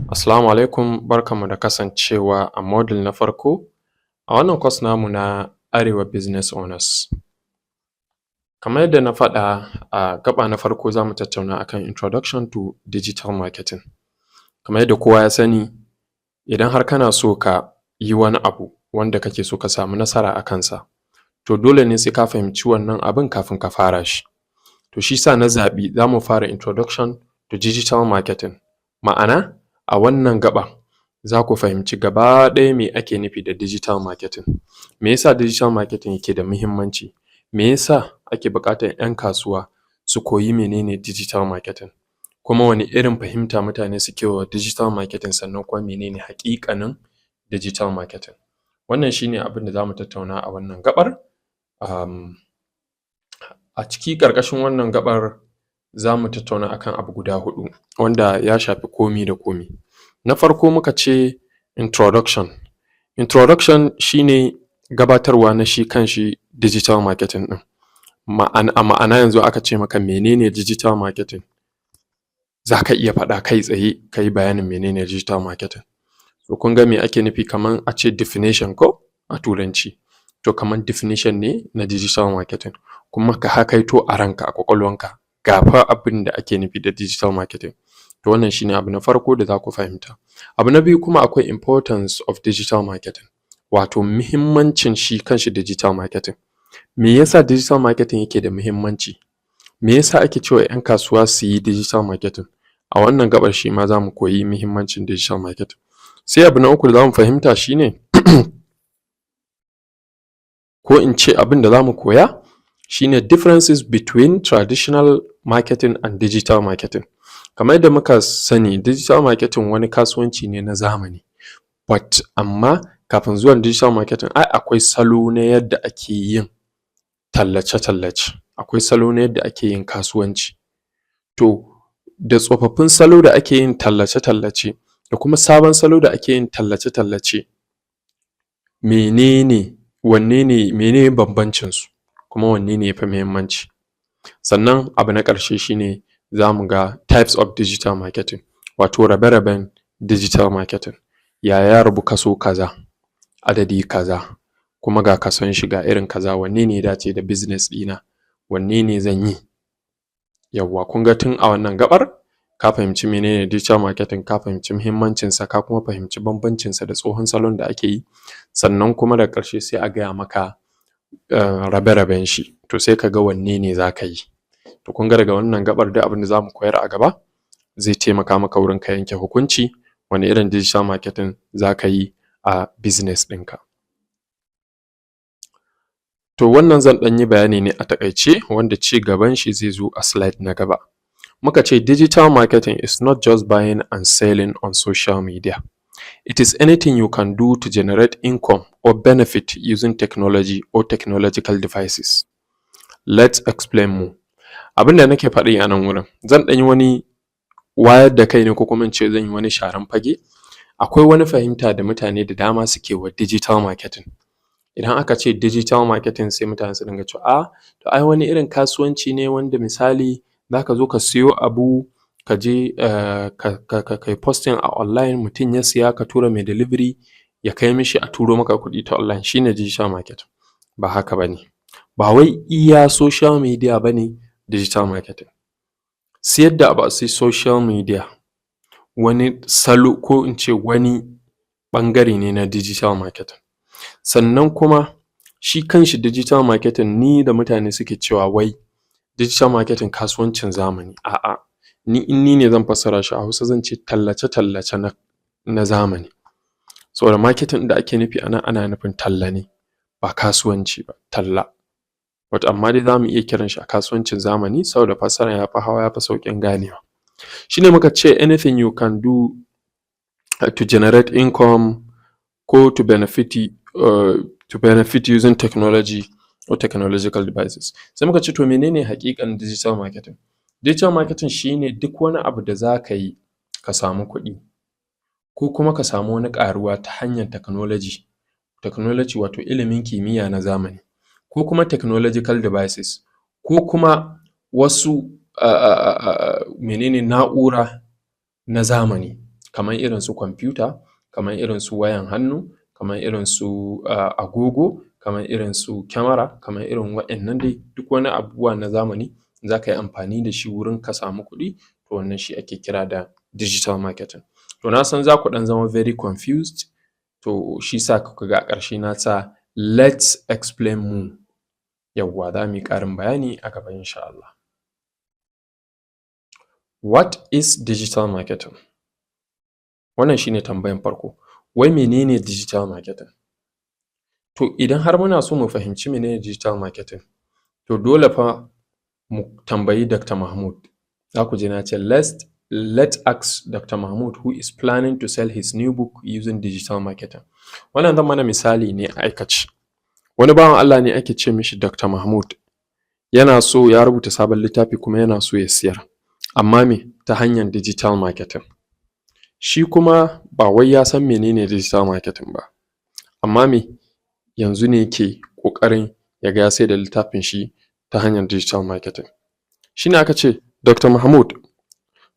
Assalamu alaikum, barkanmu da kasancewa a module na farko a wannan course namu na Arewa Business Owners. Kamar yadda na faɗa a gaɓa na farko, za mu tattauna akan introduction to digital marketing. Kamar yadda kowa ya sani, idan har kana so ka yi wani abu wanda kake so ka samu nasara a kansa, to dole ne sai ka fahimci wannan abun kafin ka fara shi. To shi ya sa na zaɓi za mu fara introduction to digital marketing, ma'ana a wannan gaɓa za ku fahimci gaba ɗaya me ake nufi da digital marketing, me ya sa digital marketing yake da muhimmanci, me ya sa ake buƙatar ‘yan kasuwa su koyi mene ne digital marketing, kuma wane irin fahimta mutane suke wa digital marketing, sannan kuma mene ne haƙiƙanin digital marketing. Wannan shi ne abin da za mu tattauna a wannan gaɓar. A ciki ƙarƙashin wannan gaɓar za mu tattauna akan abu guda huɗu wanda ya shafi komi da komi. Na farko muka ce introduction. Introduction shi ne gabatarwa na shi kan shi digital marketing ɗin. Ma'ana yanzu aka ce maka mene ne digital marketing, za ka iya faɗa kai tsaye ka yi bayanin mene ne digital marketing. To kun ga me ake nufi? Kaman a ce definition ko a Turanci, to kaman definition ne na digital marketing, kuma ka hakaito a ranka, a ƙwaƙwalwanka, ga fa abin da ake nufi da digital marketing. To wannan shi ne abu na farko da za ku fahimta. Abu na biyu kuma, akwai importance of digital marketing, wato muhimmancin shi kanshi digital marketing. Me ya sa digital marketing yake da muhimmanci? Me ya sa ake cewa ‘yan kasuwa su yi digital marketing? A wannan gaɓar shi ma za mu koyi muhimmancin digital marketing. Sai abu na uku da za mu fahimta shi ne, ko in ce abin da za mu koya shi ne differences between traditional marketing and digital marketing. Kamar yadda muka sani, digital marketing wani kasuwanci ne na zamani, but amma kafin zuwan digital marketing ai akwai salo na yadda ake yin tallace-tallace, akwai salo na yadda ake yin kasuwanci. To da tsofaffin salo da ake yin tallace-tallace da kuma sabon salo da ake yin tallace-tallace, mene ne wanne ne, mene bambancinsu, kuma wanne ne ya fi muhimmanci? Sannan abu na ƙarshe shi ne za mu ga types of digital marketing, wato rabe-raben digital marketing, ya ya rabu kaso kaza, adadi kaza, kuma ga kason shi, ga irin kaza, wanne ne ya dace da business ɗina, wanne ne zan yi? Yawwa, kun ga tun a wannan gaɓar ka fahimci mene ne digital marketing, ka fahimci muhimmancinsa, ka kuma fahimci bambancinsa da tsohon salon da ake yi. Sannan kuma daga ƙarshe sai a gaya maka rabe-raben shi, to sai ka ga wanne ne za ka yi. To kun ga daga wannan gaɓar, duk abin da za mu koyar a gaba zai taimaka maka wurin ka yanke hukunci wane irin digital marketing za ka yi a business ɗinka. To wannan zan ɗan yi bayani ne a taƙaice, wanda cigaban shi zai zo a slide na gaba. Muka ce digital marketing is not just buying and selling on social media. It is anything you can do to generate income or benefit using technology or technological devices. Let's explain more. Abin da nake faɗi a nan wurin, zan ɗan yi wani wayar da kai ne, ko kuma in ce zan yi wani sharan fage. Akwai wani fahimta da mutane da dama suke wa digital marketing. Idan aka ce digital marketing, sai mutane su dinga cewa, a to ai wani irin kasuwanci ne wanda misali za ka zo ka siyo abu, ka je kai posting a online, mutum ya siya, ka tura mai delivery ya kai mishi, a turo maka kuɗi ta online, shi ne digital marketing. Ba haka ba ne, ba wai iya social media ba ne digital marketing. Siyar da abu a social media wani salo, ko in ce wani ɓangare ne na digital marketing. Sannan kuma shi kanshi digital marketing ni da mutane suke cewa wai digital marketing kasuwancin zamani, a'a, ni in ni ne zan fassara shi a Hausa, zan ce tallace-tallace na zamani. Saboda marketing da ake nufi a nan ana nufin talla ne, ba kasuwanci ba, talla. But amma dai za mu iya kiran shi a kasuwancin zamani saboda fassaran ya fi hawa, ya fi sauƙin ganewa. Shi ne muka ce anything you can do to generate income ko to benefit using technology or technological devices. Sai muka ce to mene ne haƙiƙanin digital marketing? Digital marketing shi ne duk wani abu da za ka yi ka samu kuɗi ko kuma ka samu wani ƙaruwa ta hanyar technology, technology wato ilimin kimiyya na zamani, ko kuma technological devices, ko kuma wasu mene ne, na'ura na zamani. Kamar irin su kwamfuta, kamar irin su wayan hannu, kamar irin su agogo, kamar irin su kyamara, kamar irin waɗannan dai duk wani abubuwa na zamani za ka yi amfani da shi wurin ka samu kuɗi, to wannan shi ake kira da digital marketing. To, na san za ku ɗan zama very confused, to shi ya sa kuka ga a ƙarshe na sa "Let's explain more". Yawwa, za mu yi ƙarin bayani a gaba insha Allah. What is digital marketing? Wannan shi ne tambayan farko. Wai mene ne digital marketing? To, idan har muna so mu fahimci mene ne digital marketing, to dole fa mu tambayi Dr. Mahmud. Za ku ji na ce, "Let's ask Dr. Mahmud, who is planning to sell his new book using digital marketing." Wannan zan mana misali ne a aikace. Wani bawan Allah ne ake ce mishi Dr. Mahmud. Yana so ya rubuta sabon littafi kuma yana so ya siyar. Amma me? Ta hanyar digital marketing. Shi kuma ba wai ya san mene ne digital marketing ba. Amma me? Yanzu ne yake ƙoƙarin ya ga ya saida littafin shi ta hanyar digital marketing. Shi ne aka ce Dr. Mahmud,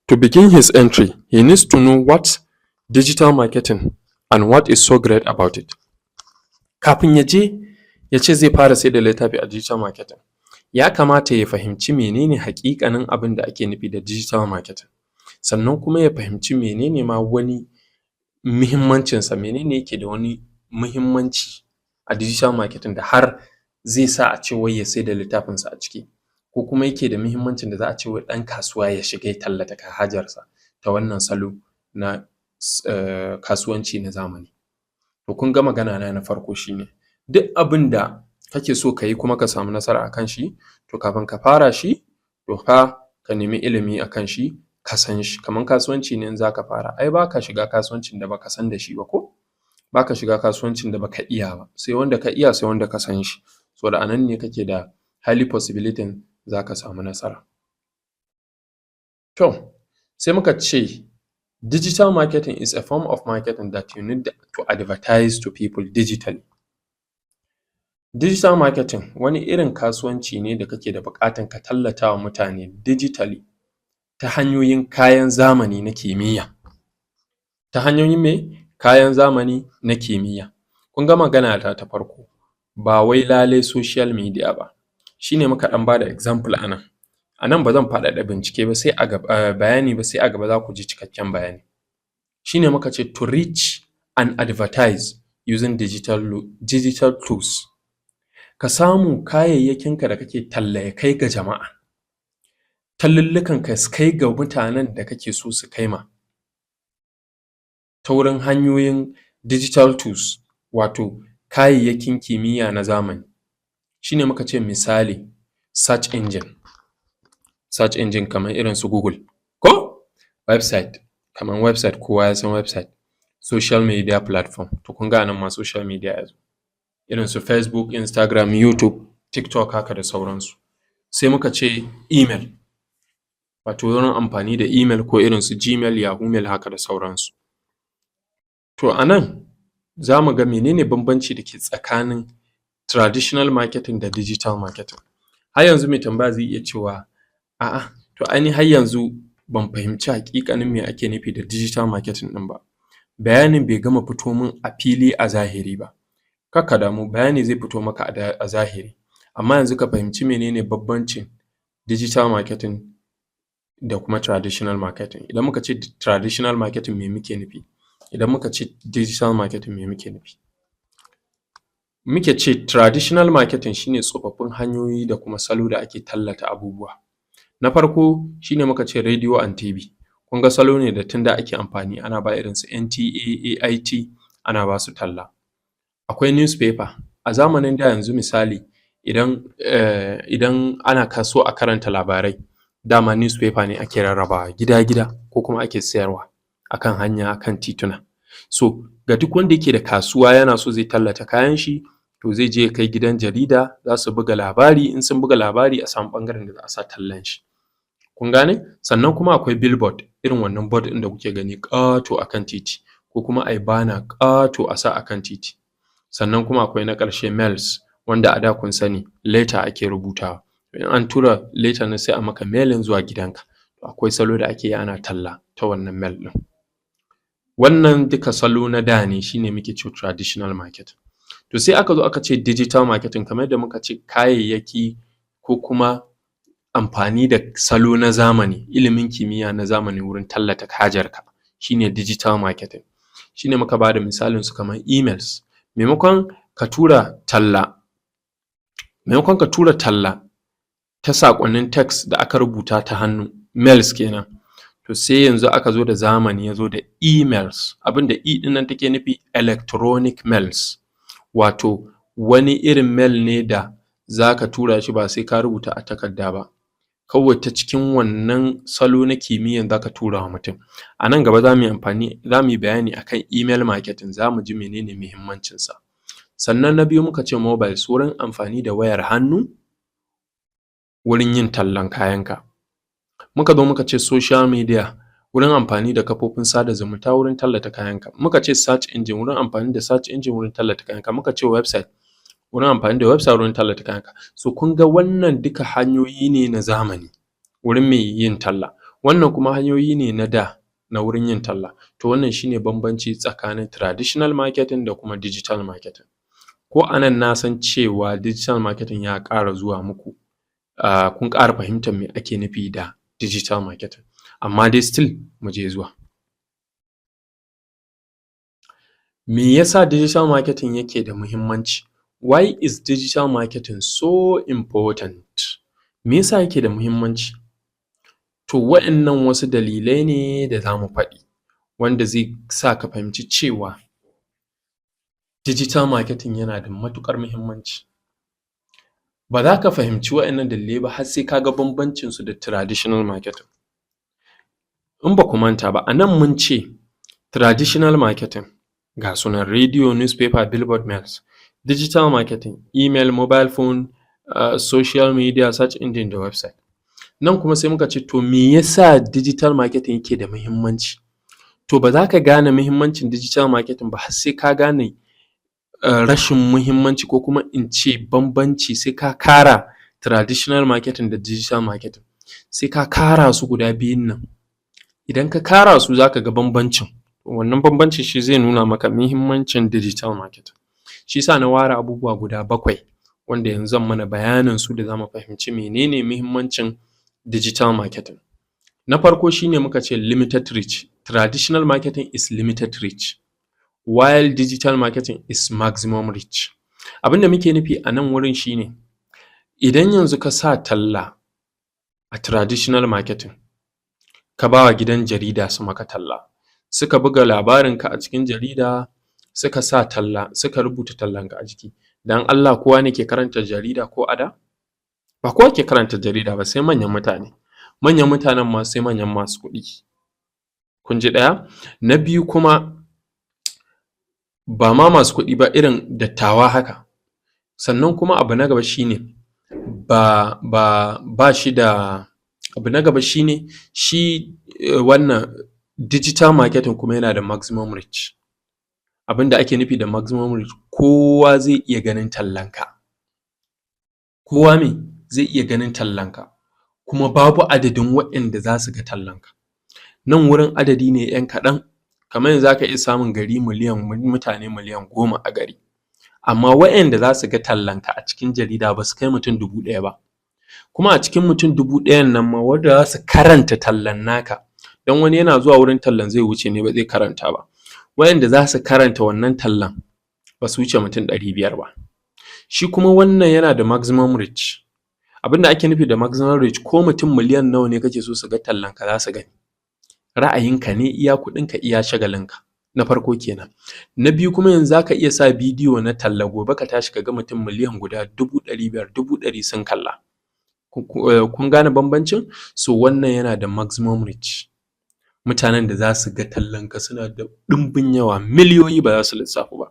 to begin his entry, he needs to know what digital marketing and what is so great about it. Kafin ya je ya ce zai fara saida littafi a digital marketing, ya kamata ya fahimci mene ne haƙiƙanin abin da ake nufi da digital marketing. Sannan kuma ya fahimci mene ne ma wani muhimmancinsa, mene ne yake da wani muhimmanci a digital marketing da har zai sa a ce wai ya saida littafinsa a ciki, ko kuma yake da muhimmancin da za a ce wai ɗan kasuwa ya shiga ya tallata hajarsa ta wannan salo na kasuwanci na zamani. To, kun ga magana na na farko shi ne, duk abin da kake so ka yi kuma ka samu nasara a kan shi, to kafin ka fara shi, to fa ka nemi ilimi a kan shi, ka san shi. Kaman kasuwanci ne in za ka fara, ai ba ka shiga kasuwancin da ba ka san da shi ba, ko? Ba ka shiga kasuwancin da ba ka iya ba, sai wanda ka iya, sai wanda ka san shi. Saboda a nan ne kake da highly possibility za ka samu nasara. To, sai muka ce digital marketing is a form of marketing that you need to advertise to people digitally. Digital marketing wani irin kasuwanci ne da kake da buƙatan ka tallata wa mutane digitally ta hanyoyin kayan zamani na kimiyya. Ta hanyoyin me? Kayan zamani na kimiyya. Kun ga maganata ta farko, ba wai lalai social media ba, shi ne muka ɗan ba da example a nan. A nan ba zan faɗaɗa bincike ba sai a gaba, bayani ba, sai a gaba za ku ji cikakken bayani. Shi ne muka ce to reach and advertise using digital tools. Ka samu kayayyakinka da kake talla ya kai ga jama'a, tallullukanka su kai ga mutanen da kake so su kai ma, ta wurin hanyoyin digital tools, wato kayayyakin kimiyya na zamani. Shi ne muka ce misali search engine, search engine kamar irin su Google, ko website, kamar website, kowa ya san website, social media platform, to kun ga a nan ma social media ya zo, irin su Facebook, Instagram, YouTube, TikTok haka da sauransu. Sai muka ce email, wato wurin amfani da email ko irin su Gmail, Yahoo Mail haka da sauransu. To, a nan za mu ga mene ne bambanci da ke tsakanin traditional marketing da digital marketing. Har yanzu mai tambaya zai iya cewa, "A'a, to ai ni har yanzu ban fahimci haƙiƙanin me ake nufi da digital marketing ɗin ba. Bayanin bai gama fito min a fili a zahiri ba." Kar ka damu, bayani zai fito maka a zahiri. Amma yanzu ka fahimci mene ne bambancin digital marketing da kuma traditional marketing. Idan muka ce traditional marketing, me muke nufi? Idan muka ce digital marketing, me muke nufi? Muke ce traditional marketing shi ne tsofaffin hanyoyi da kuma salo da ake tallata abubuwa. Na farko shi ne muka ce radio and TV. Kun ga salo ne da tun da ake amfani, ana ba irin su NTA, AIT, ana ba su talla. Akwai newspaper a zamanin da. Yanzu misali idan ana so a karanta labarai, dama newspaper ne ake rarrabawa gida-gida ko kuma ake sayarwa a kan hanya, a kan tituna. So ga duk wanda yake da kasuwa yana so zai tallata kayan shi, to zai je ya kai gidan jarida, za su buga labari. In sun buga labari, a samu ɓangaren da za a sa tallan shi. Kun gane? Sannan kuma akwai billboard, irin wannan board ɗin da kuke gani ƙato a kan titi, ko kuma a yi banner ƙato a sa a kan titi. Sannan kuma akwai na ƙarshe, mails, wanda a da kun sani letter ake rubutawa. In an tura letter nan, sai a maka mailing zuwa gidanka. Akwai salo da ake yi ana talla ta wannan mail ɗin. Wannan duka salo na da ne, shi ne muke cewa traditional marketing. To sai aka zo aka ce digital marketing, kamar yadda muka ce kayayyaki ko kuma amfani da salo na zamani, ilimin kimiyya na zamani wurin tallata hajarka, shi ne digital marketing. Shi ne muka ba da misalin su kamar emails. Maimakon ka tura talla ta saƙonnin text da aka rubuta ta hannu, mails kenan, to sai yanzu aka zo da zamani ya zo da emails. Abin da e ɗin nan take nufi, electronic mails, wato wani irin mail ne da za ka tura shi ba sai ka rubuta a takarda ba, kawai ta cikin wannan salo na kimiyyan za ka tura wa mutum. A nan gaba za mu yi amfani, za mu yi bayani akan email marketing, za mu ji mene ne muhimmancinsa. Sannan na biyu muka ce mobiles, wurin amfani da wayar hannu wurin yin tallan kayanka. Muka zo muka ce social media, wurin amfani da kafofin sada zumunta wurin tallata kayanka. Muka ce search engine, wurin amfani da search engine wurin tallata kayanka. Muka ce website, wurin amfani da website wurin tallata kayanka. So kun ga wannan duka hanyoyi ne na zamani wurin me yin talla, wannan kuma hanyoyi ne na da na wurin yin talla. To wannan shi ne bambanci tsakanin traditional marketing da kuma digital marketing. Ko a nan na san cewa digital marketing ya ƙara zuwa muku, kun ƙara fahimtar me ake nufi da digital marketing, amma dai still mu je zuwa. Me yasa digital marketing yake da muhimmanci? Why is digital marketing so important? Me yasa yake da muhimmanci? To waɗannan wasu dalilai ne da za mu faɗi wanda zai sa ka fahimci cewa digital marketing yana da matuƙar muhimmanci. Ba za ka fahimci waɗannan dalilai ba har sai ka ga bambancinsu da traditional marketing. In ba ku manta ba, a nan mun ce traditional marketing ga su nan: radio, newspaper, billboard, mails. Digital marketing: email, mobile phone, social media, search engine da website. Nan kuma sai muka ce, to me yasa digital marketing yake da muhimmanci? To ba za ka gane muhimmancin digital marketing ba har sai ka gane rashin muhimmanci, ko kuma in ce bambanci, sai ka kara traditional marketing da digital marketing, sai ka kara su guda biyun nan. Idan ka kara su, za ka ga bambancin. Wannan bambancin shi zai nuna maka muhimmancin digital marketing. Shi yasa na ware abubuwa guda bakwai wanda yanzu zan mana bayanin su da za mu fahimci mene ne muhimmancin digital marketing. Na farko shi ne muka ce limited reach. Traditional marketing is limited reach, while digital marketing is maximum reach. Abin da muke nufi a nan wurin shi ne, idan yanzu ka sa talla a traditional marketing, ka ba wa gidan jarida su maka talla, suka buga labarinka a cikin jarida, suka sa talla, suka rubuta tallanka a jiki, don Allah kowa ne ke karanta jarida ko a da? Ba kowa ke karanta jarida ba, sai manyan mutane, manyan mutanen ma sai manyan masu kuɗi. Kun ji ɗaya. Na biyu kuma, ba ma masu kuɗi ba, irin dattawa haka. Sannan kuma abu na gaba shi ne ba shi da abu na gaba shi ne shi wannan digital marketing kuma yana da maximum reach. Abin da ake nufi da maximum reach, kowa zai iya ganin tallanka. Kowa me? Zai iya ganin tallanka, kuma babu adadin waɗanda za su ga tallanka. Nan wurin adadi ne ‘yan kaɗan, kamar yanzu za ka iya samun gari miliyan, mutane miliyan 10 a gari, amma waɗanda za su ga tallanka a cikin jarida ba su kai mutum 1000 ba. Kuma a cikin mutum 1000n nan ma, wanda za su karanta tallan naka, don wani yana zuwa wurin tallan zai wuce ne, ba zai karanta ba, waɗanda za su karanta wannan tallan ba su wuce mutum 500 ba. Shi kuma wannan yana da maximum reach. Abin da ake nufi da maximum reach, ko mutum miliyan nawa ne kake so su ga tallanka, za su gani. Ra'ayinka ne, iya kuɗinka iya shagalinka. Na farko kenan. Na biyu kuma, yanzu za ka iya sa bidiyo na talla, gobe ka tashi ka ga mutum miliyan 1, 500,000, 100,000 sun kalla. Kun gane bambancin? So wannan yana da maximum reach, mutanen da za su ga tallanka suna da ɗumbin yawa, miliyoyi ba za su lissafu ba.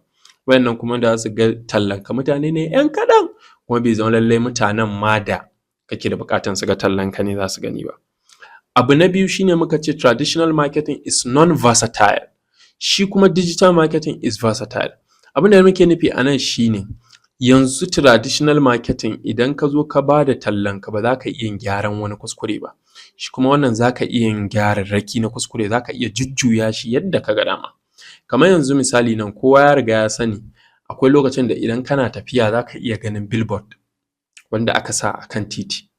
Waɗannan kuma da za su ga tallanka mutane ne ‘yan kaɗan, kuma bai zama lallai mutanen ma da kake da buƙatan su ga tallanka ne za su gani ba. Abu na biyu shi ne muka ce traditional marketing is non versatile, shi kuma digital marketing is versatile. Abin da muke nufi a nan shi ne Yanzu traditional marketing, idan ka zo ka ba da tallanka, ba za ka iya yin gyaran wani kuskure ba. Shi kuma wannan za ka iya yin gyararraki na kuskure, za ka iya jujjuya shi yadda ka ga dama. Kamar yanzu misali nan, kowa ya riga ya sani, akwai lokacin da idan kana tafiya za ka iya ganin billboard wanda aka sa a kan titi,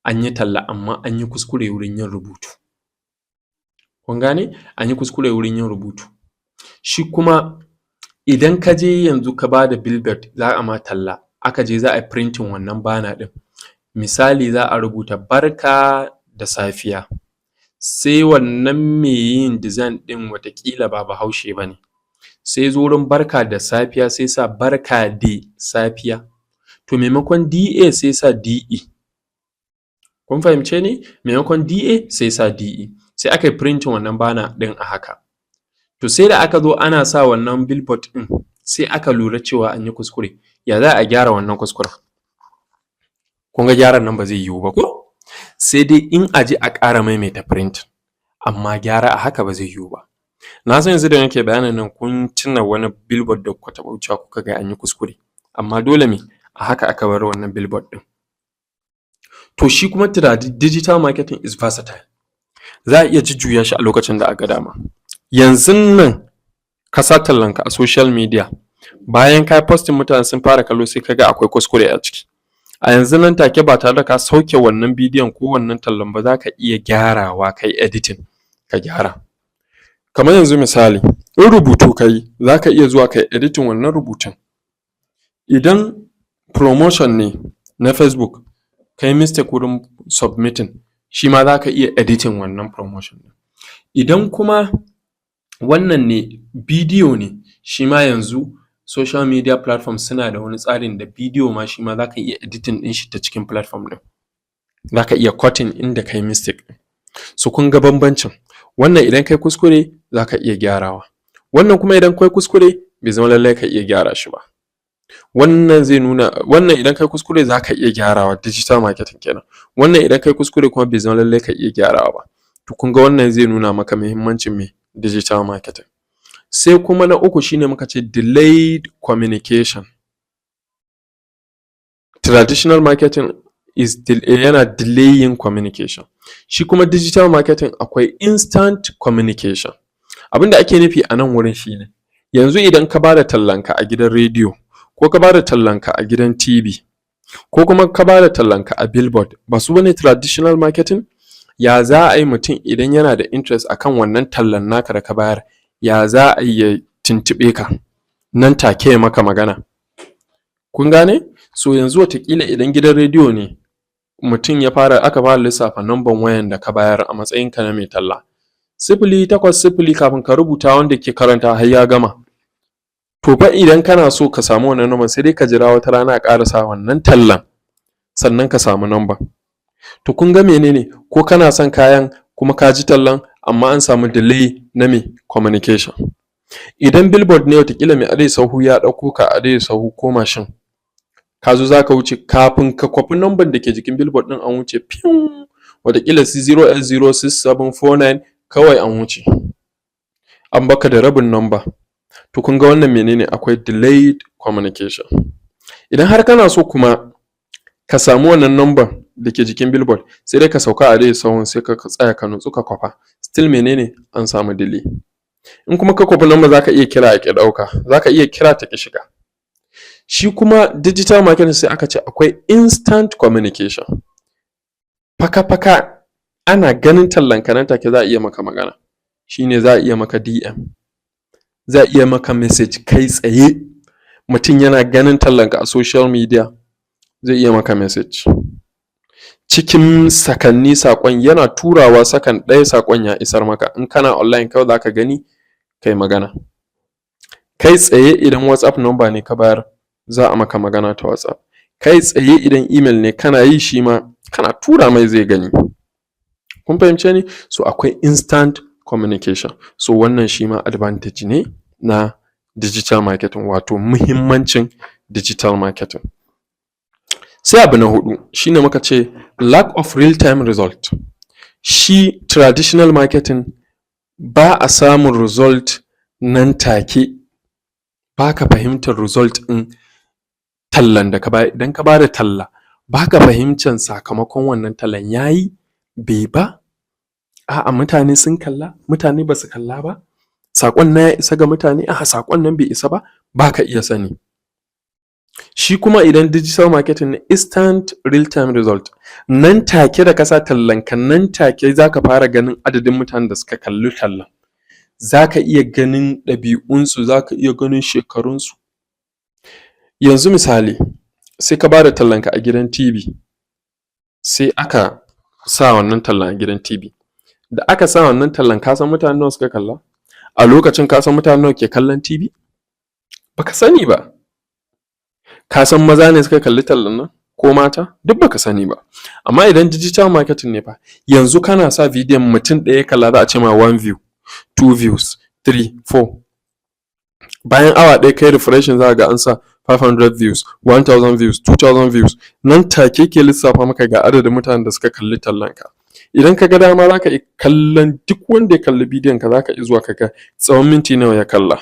an yi talla, amma an yi kuskure wurin yin rubutu. Kun gane? An yi kuskure wurin yin rubutu. Shi kuma idan ka je yanzu ka ba da billboard za a ma talla, aka je za a yi printing wannan banner ɗin, misali za a rubuta "Barka da safiya", sai wannan mai yin design ɗin wataƙila ba Bahaushe ba ne, sai ya zo wurin "Barka da safiya" sai ya sa "Barka de safiya". To maimakon DA sai ya sa DE. Kun fahimce ni? Maimakon DA sai ya sa DE. Sai aka yi printing wannan banner ɗin a haka. To sai da aka zo ana sa wannan billboard ɗin, sai aka lura cewa an yi kuskure. Ya za a gyara wannan kuskuren? Kun ga gyaran nan ba zai yiwu ba, ko? Sai dai in a je a ƙara maimaita printing, amma gyara a haka ba zai yiwu ba. Na san yanzu da nake bayanin nan kun tuna wani billboard da kuka taɓa wucewa kuka ga an yi kuskure, amma dole me a haka aka bar wannan billboard ɗin. To shi kuma digital marketing is versatile. Za a iya jujjuya shi a lokacin da aka ga dama. Yanzun nan ka sa tallanka a social media, bayan ka yi posting mutane sun fara kallo, sai ka ga akwai kuskure a ciki. A yanzu nan take, ba tare da ka sauke wannan bidiyon ko wannan tallan ba, za ka iya gyarawa, ka yi editing ka gyara. Kamar yanzu misali, in rubutu ka yi, za ka iya zuwa ka yi editing wannan rubutun. Idan promotion ne na Facebook ka yi mistake wurin submitting, shi ma za ka iya editing wannan promotion ɗin. Idan kuma wannan ne, bidiyo ne, shi ma yanzu social media platform suna da wani tsarin da bidiyo ma shi ma za ka iya editing ɗin shi ta cikin platform ɗin. Za ka iya cutting inda ka yi mistake ɗin. So kun ga bambancin wannan: idan ka yi kuskure za ka iya gyarawa, wannan kuma idan ka yi kuskure bai zama lallai ka iya gyara shi ba. Wannan zai nuna wannan idan ka yi kuskure za ka iya gyarawa, digital marketing kenan. Wannan idan ka yi kuskure kuma bai zama lallai ka iya gyarawa ba. To kun ga wannan zai nuna maka muhimmancin me? Digital marketing. Sai kuma na uku shine muka ce delayed communication. Traditional marketing is yana delaying communication, shi kuma digital marketing akwai instant communication. Abin da ake nufi a nan wurin shine, yanzu idan ka bada tallanka a gidan rediyo, ko ka bada tallanka a gidan TV, ko kuma ka bada tallanka a billboard, ba su bane traditional marketing? Ya za a yi mutum idan yana da interest akan wannan tallan naka da ka bayar, ya za a yi ya tuntuɓe ka nan take ya maka magana? Kun gane? So yanzu wataƙila idan gidan rediyo ne, mutum ya fara, aka fara lissafa numban wayan da ka bayar a matsayinka na mai talla, 080, kafin ka rubuta, wanda ke karantawa har ya gama. To fa idan kana so ka samu wannan numban, sai dai ka jira wata rana a ƙara sa wannan tallan sannan ka samu numban. To kun ga menene? Ko kana son kayan kuma ka ji tallan, amma an samu delay na me? Communication. Idan billboard ne, wataƙila mai adaidaita sahu ya ɗauko ka a adaidaita sahu ko mashin, ka zo za ka wuce, kafin ka kwafi numban da ke jikin billboard ɗin an wuce fiyum, wataƙila su 0806749 kawai an wuce, an barka da rabin number. To kun ga wannan menene? Akwai delayed communication. Idan har kana so kuma ka samu wannan number da ke jikin billboard, sai dai ka sauka a adaidaita sahun, sai ka tsaya ka nutsu ka kwafa. Still menene? An samu delay. In kuma ka kwafi number, za ka iya kira a ƙi ɗauka, za ka iya kira ta ƙi shiga. Shi kuma digital marketing sai aka ce akwai instant communication. Faka-faka ana ganin tallanka, nan take za a iya maka magana. Shi ne za a iya maka DM, za a iya maka message kai tsaye. Mutum yana ganin tallanka a social media zai iya maka message cikin sakanni. Saƙon yana turawa, sakan ɗaya saƙon ya isar maka. In kana online kawai za ka gani kai magana kai tsaye. Idan WhatsApp number ne ka bayar, za a maka magana ta WhatsApp kai tsaye. Idan email ne kana yi, shi ma kana tura mai zai gani. Kun fahimce ni? So akwai instant communication. So wannan shi ma advantage ne na digital marketing, wato muhimmancin digital marketing. Sai abu na huɗu shi ne muka ce lack of real time result. Shi traditional marketing ba a samun result nan take, ba ka fahimtar result ɗin. Tallan da ka bayar, idan ka bada talla, ba ka fahimtar sakamakon wannan tallan ya yi, bai ba, a'a, mutane sun kalla, mutane ba su kalla ba, saƙon nan ya isa ga mutane, a'a, saƙon nan bai isa ba, ba ka iya sani. Shi kuma idan digital marketing ne, instant real time result, nan take da ka sa tallanka, nan take za ka fara ganin adadin mutanen da suka kalli tallan, za ka iya ganin ɗabi'unsu, za ka iya ganin shekarunsu. Yanzu misali, sai ka bada tallanka a gidan TV, sai aka sa wannan tallan a gidan TV. Da aka sa wannan tallan, ka san mutane nawa suka kalla? A lokacin ka san mutane nawa ke kallon TV? Baka sani ba. Ka san maza ne suka kalli tallan nan ko mata? Duk baka sani ba. Amma idan digital marketing ne fa, yanzu kana sa bidiyon, mutum ɗaya ya kalla, za a ce ma one view, two views, three, four. Bayan awa ɗaya kai refreshing, za ka ga an sa 500 views, 1000 views, 2000 views. Nan take ke lissafa maka ga adadin mutanen da suka kalli tallanka. Idan ka ga dama, za ka iya kallon duk wanda ya kalli bidiyon ka, za ka iya zuwa ka ga tsawon minti nawa ya kalla,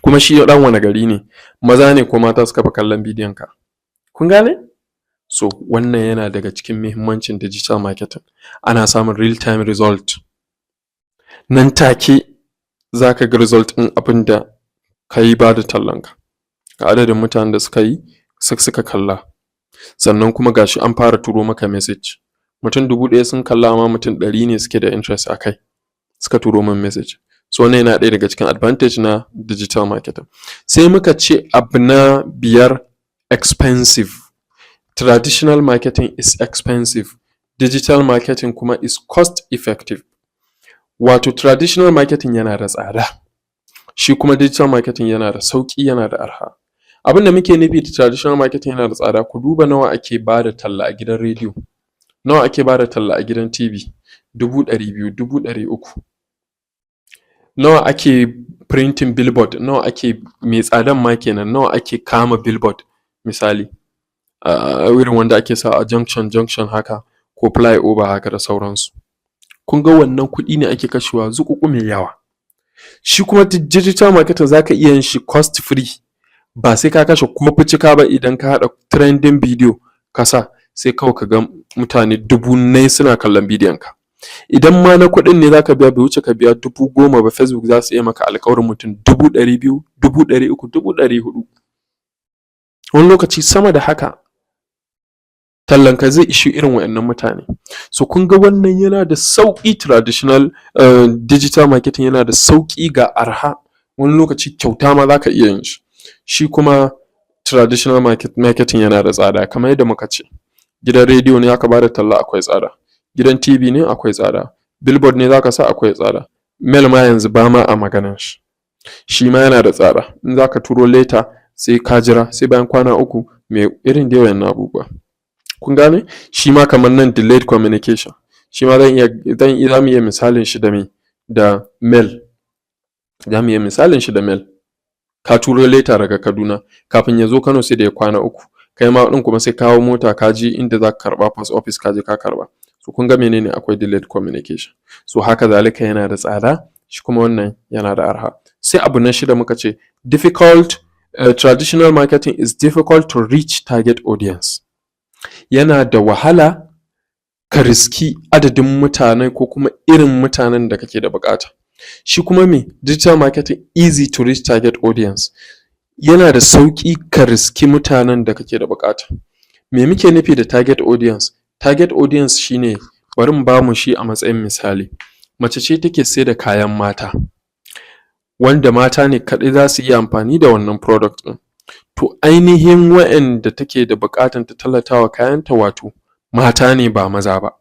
kuma shi ɗan wane gari ne, maza ne ko mata suka fi kallon bidiyon ka. Kun gane? So wannan yana daga cikin muhimmancin digital marketing. Ana samun real time result, nan take za ka ga result ɗin abin da ka yi ba da tallanka, ga adadin mutanen da suka kalla. Sannan kuma ga shi an fara turo maka message, mutum 1000 sun kalla, amma mutum 100 ne suke da interest a kai suka turo min message. So wannan yana ɗaya daga cikin advantage na digital marketing. Sai muka ce abu na biyar, expensive. Traditional marketing is expensive, digital marketing kuma is cost effective. Wato traditional marketing yana da tsada, shi kuma digital marketing yana da sauƙi, yana da arha. Abin da muke nufi da traditional marketing yana da tsada, ku duba nawa ake ba da talla a gidan rediyo, nawa ake ba da talla a gidan TV, 200,000, 300,000. Nawa ake printing billboard? Nawa ake, mai tsadan ma kenan, nawa ake kama billboard? Misali, irin wanda ake sawa a junction junction haka, ko flyover haka da sauransu. Kun ga wannan kuɗi ne ake kashewa zuƙuƙu mai yawa. Shi kuma digital marketing za ka iya yin shi cost free, ba sai ka kashe ko ficika ba. Idan ka haɗa trending video ka sa, sai kawai ka ga mutane dubunnai suna kallon bidiyon ka. Idan ma na kuɗin ne za ka biya, bai wuce ka biya 10,000 ba. Facebook za su iya maka alƙawarin mutum 200,000, 300,000, 400,000, wani lokaci sama da haka. Tallanka zai ishi irin waɗannan mutane. So kun ga wannan yana da sauƙi. Traditional, digital marketing yana da sauƙi ga arha, wani lokaci kyauta ma za ka iya yin shi. Shi kuma traditional marketing yana da tsada, kamar yadda muka ce, gidan rediyo ne aka bada talla, akwai tsada, gidan TV ne, akwai tsada, billboard ne za ka sa, akwai tsada, mail ma yanzu ba ma a maganan shi, shi ma yana da tsada. In za ka turo letter, sai ka jira sai bayan kwana 3, mai irin dai waɗannan abubuwa. Kun gane? Shi ma kamar nan delayed communication, shi ma zan iya zan za mu iya misalin shi da me? Da mail. Za mu iya misalin shi da mail. Ka turo letter daga Kaduna, kafin ya zo Kano sai da ya kwana 3, kai ma ɗin kuma sai ka hau mota ka je inda za ka karɓa, post office, ka je ka karɓa. So kun ga menene? Akwai delayed communication. So haka zalika yana da tsada, shi kuma wannan yana da arha. Sai abu na shida, muka ce difficult, traditional marketing is difficult to reach target audience. Yana da wahala ka riski adadin mutane ko kuma irin mutanen da kake da buƙata. Shi kuma me? Digital marketing easy to reach target audience, yana da sauƙi ka riski mutanen da kake da buƙata. Me muke nufi da target audience? Target audience shine, bari in bamu shi a matsayin misali, mace ce take saida kayan mata, wanda mata ne kaɗai za su iya amfani da wannan product ɗin. To ainihin wa'inda take da buƙatan ta tallatawa kayanta, wato mata ne, ba maza ba.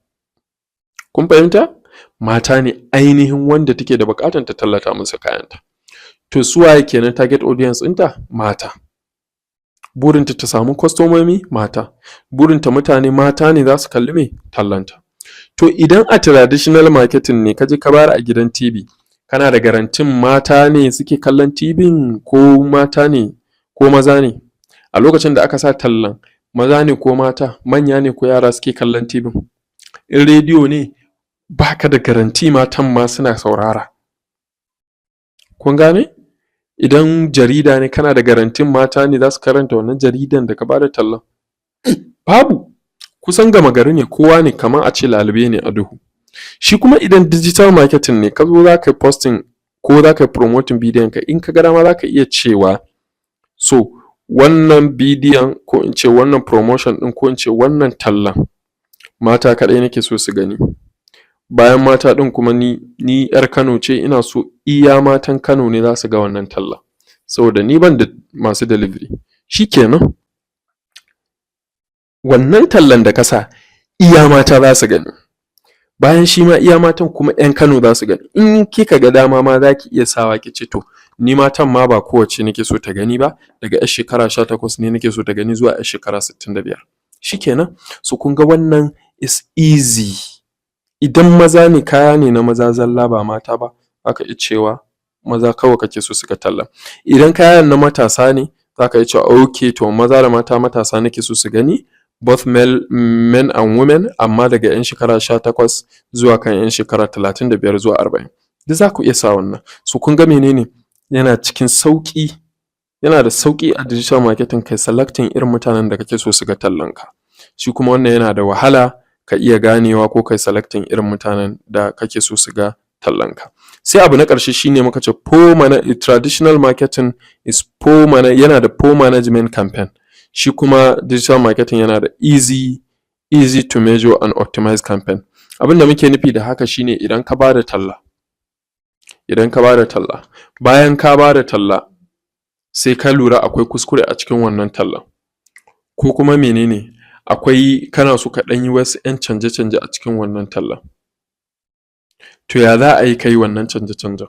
Kun fahimta? Mata ne ainihin wanda take da buƙatan ta tallata musu kayanta. To su waye kenan target audience ɗinta? Mata. Burinta ta samu kwastomomi mata, burinta mutane mata ne za su kalli me? Tallanta. To idan a traditional marketing ne ka je ka bayar a gidan TV, kana da guarantee mata ne suke kallon TV, ko mata ne ko maza ne? A lokacin da aka sa tallan, maza ne ko mata, manya ne ko yara suke kallon TV? In rediyo ne, ba ka da guarantee matan ma suna saurara. Kun gane? Idan jarida ne, kana da guarantee mata ne za su karanta wannan jaridan da ka ba da tallan? Babu. Kusan gama gari ne, kowa ne, kamar a ce lalube ne a duhu. Shi kuma idan digital marketing ne, ka zo za ka yi posting ko za ka yi promoting bidiyon ka, in ka ga dama za ka iya cewa, so wannan bidiyon, ko in ce wannan promotion ɗin, ko in ce wannan tallan, mata kaɗai nake so su gani. Bayan mata ɗin kuma, ni 'yar Kano ce, ina so iya matan Kano ne za su ga wannan tallan, saboda ni ban da masu delivery. Shi kenan, wannan tallan da ka sa, iya mata za su gani. Bayan shi ma, iya matan kuma 'yan Kano za su gani. In kika ga dama ma, za ki iya sawa ki ce, to ni matan ma ba kowacce nake so ta gani ba, daga 'yar shekara 18 ne nake so ta gani zuwa 'yar shekara 65. Shi kenan. So kun ga wannan is easy. Idan maza ne, kaya ne na maza zalla ba mata ba, za ka iya cewa maza kawai kake so su ga tallan. Idan kayan na matasa ne, za ka iya cewa, okay, to maza da mata, matasa nake so su gani, both male, men and women, amma daga 'yan shekara 18 zuwa kan 'yan shekara 35 zuwa 40. Duk za ku iya sa wannan. So kun ga menene? Yana cikin sauƙi, yana da sauƙi a digital marketing kai selecting irin mutanen da kake so su ga tallanka. Shi kuma wannan yana da wahala ka iya ganewa ko kai selecting irin mutanen da kake so su ga tallanka. Sai abu na ƙarshe shine muka ce poor traditional marketing is poor, yana da poor management campaign. Shi kuma digital marketing yana da easy to measure and optimize campaign. Abin da muke nufi da haka shine, idan ka ba da talla, bayan ka ba da talla sai ka lura akwai kuskure a cikin wannan tallan, ko kuma menene, akwai kana so ka ɗan yi wasu ‘yan canje-canje a cikin wannan tallan, to ya za a yi ka yi wannan canje-canjen?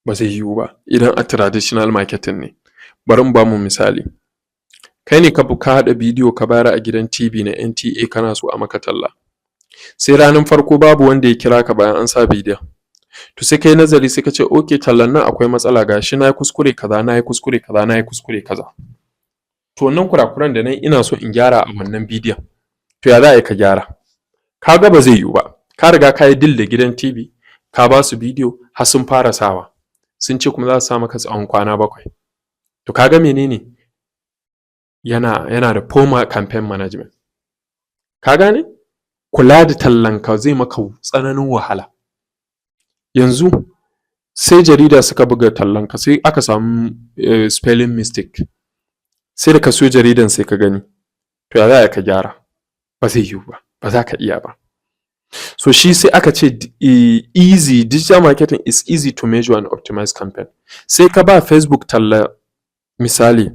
Ba zai yiwu ba idan a traditional marketing ne. Bari in ba mu misali. Kai ne ka haɗa bidiyo ka bayar a gidan TV na NTA, kana so a maka talla. Sai ranar farko babu wanda ya kira ka bayan an sa bidiyon. To sai ka yi nazari, sai ka ce, okay, tallan nan akwai matsala, ga shi na yi kuskure kaza, na yi kuskure kaza, na yi kuskure kaza. To wannan kurakuran da na yi ina so in gyara a wannan bidiyon. To ya za a yi ka gyara? Ka ga ba zai yiwu ba. Ka riga ka yi deal da gidan TV, ka ba su bidiyo har sun fara sawa. Sun ce kuma za su sa maka tsawon kwana 7. To ka ga menene? Yana da poor campaign management. Ka gane? Kula da tallanka zai maka tsananin wahala. Yanzu sai jarida suka buga tallanka, sai aka samu spelling mistake. Sai da ka siyo jaridan sai ka gani. To ya za a yi ka gyara? Ba zai yiwu ba, ba za ka iya ba. So shi sai aka ce easy, digital marketing is easy to measure and optimize campaign. Sai ka ba Facebook talla misali,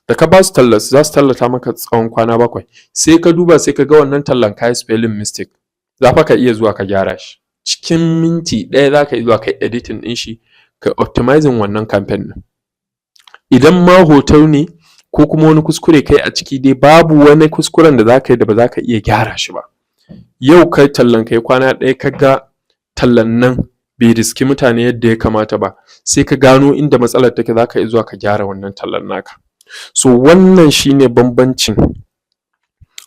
da ka ba su talla, za su tallata maka tsawon kwana 7. Sai ka duba, sai ka ga wannan tallan ka yi spelling mistake. Za fa ka iya zuwa ka gyara shi. Cikin minti 1 za ka iya zuwa ka yi editing ɗin shi, ka optimizing wannan campaign ɗin. Idan ma hoto ne ko kuma wani kuskure kai a ciki dai, babu wani kuskuren da za ka yi da ba za ka iya gyara shi ba. Yau kai tallan ka yi kwana 1, ka ga tallan nan bai riski mutane yadda ya kamata ba, sai ka gano inda matsalar take, za ka iya zuwa ka gyara wannan tallan naka. So wannan shi ne bambancin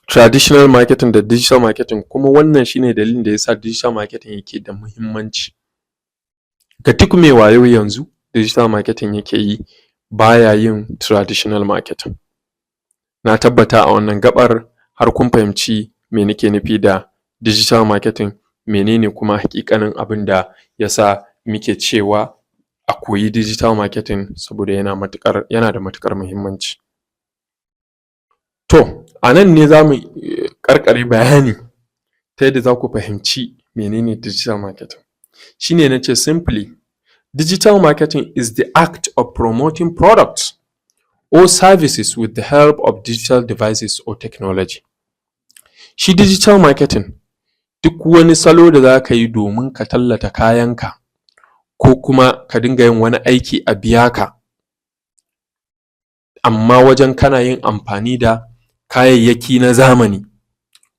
traditional marketing da digital marketing, kuma wannan shi ne dalilin da ya sa digital marketing yake da muhimmanci. Ga duk mai wayo, yanzu digital marketing yake yi, baya yin traditional marketing. Na tabbata a wannan gaɓar har kun fahimci me nake nufi da digital marketing, mene ne kuma haƙiƙanin abin da ya sa muke cewa a koyi digital marketing, saboda yana da matuƙar muhimmanci. To a nan ne za mu ƙarƙare bayani ta yadda za ku fahimci mene ne digital marketing. Shi ne na ce, simply, digital marketing is the act of promoting products or services with the help of digital devices or technology. Shi digital marketing duk wani salo da za ka yi domin ka tallata kayanka, ko kuma ka dinga yin wani aiki a biya ka, amma wajen kana yin amfani da kayayyaki na zamani,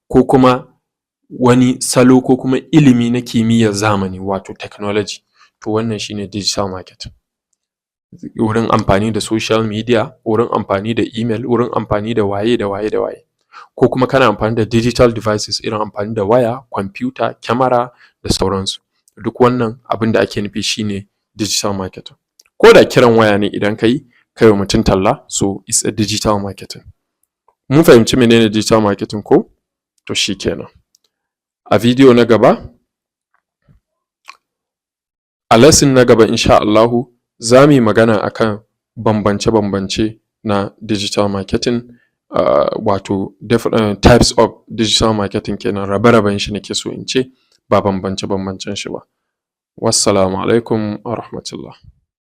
ko kuma wani salo, ko kuma ilimi na kimiyyar zamani, wato technology, to wannan shi ne digital marketing. Wurin amfani da social media, wurin amfani da email, wurin amfani da waye da waye da waye, ko kuma kana amfani da digital devices irin amfani da waya, kwamfuta, kyamara da sauransu. Duk wannan abin da ake nufi shi ne digital marketing. Ko da kiran waya ne idan ka yi, ka yi wa mutum talla, so it's a digital marketing. Mun fahimci mene ne digital marketing ko? To shi kenan. A video na gaba, a lesson na gaba insha Allahu, za mu yi magana akan bambance-bambance na digital marketing, wato different types of digital marketing kenan, rabe-raben shi nake so in ce, ba bambance-bambancen shi ba. Wassalamu alaikum wa rahmatullah.